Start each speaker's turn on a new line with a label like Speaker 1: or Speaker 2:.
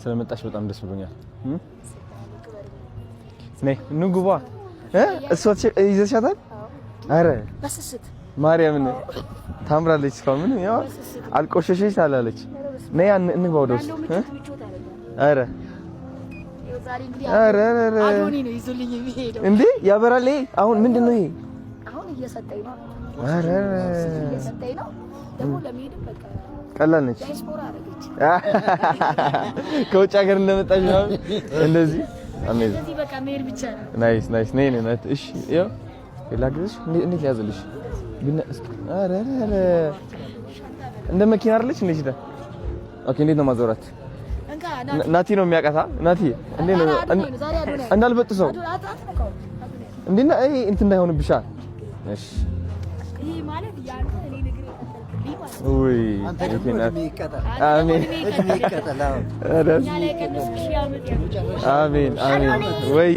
Speaker 1: ስለመጣሽ በጣም ደስ ብሎኛል። ነይ ኑ ግቧ። እሷ ይዘሻታል? አረ ማርያምን ታምራለች። እስካሁን ምን ያው አልቆሸሸች አላለች። ነይ እንግባ ወደ ውስጥ። አረ አረ አረ እንዴ ያበራል። ይሄ አሁን ምንድን ነው ይሄ?
Speaker 2: አሁን እየሰጠኝ ነው።
Speaker 1: አረ
Speaker 2: እየሰጠኝ ነው። ደግሞ ለመሄድም በቃ
Speaker 1: ቀላል ነች።
Speaker 2: ዲያስፖራ አደረገች።
Speaker 1: ከውጭ ሀገር እንደመጣች ነው እንደዚህ። Amazing።
Speaker 2: ስለዚህ በቃ መሄድ ብቻ ነው።
Speaker 1: Nice, nice። ነይ ነይ ናት። እሺ ይኸው ላግዝሽ። እንዴት ያዝልሽ? ቢና እስኪ አረ አረ እንደ መኪና አይደለች እንዴ? ሲታ okay። እንዴት ነው ማዞራት?
Speaker 2: እንካ።
Speaker 1: ናቲ ነው የሚያውቃታ። ናቲ እንዴት ነው እንዳልበጥሰው እንዴ? ይሄ እንትን እንዳይሆንብሻ። እሺ።
Speaker 2: ይሄ ማለት ያንተ እኔ ንግር የቀጠልክልኝ ማለት ነው።
Speaker 1: ውይ።
Speaker 3: አንተ ደግሞ እድሜ ይቀጠል።
Speaker 1: አሜን።
Speaker 3: እድሜ ይቀጠል። አዎ።
Speaker 1: ኧረ
Speaker 2: እኛ ላይ ቀንስ ሺህ ዓመት ያምጣ።
Speaker 1: አሜን አሜን። ወይ።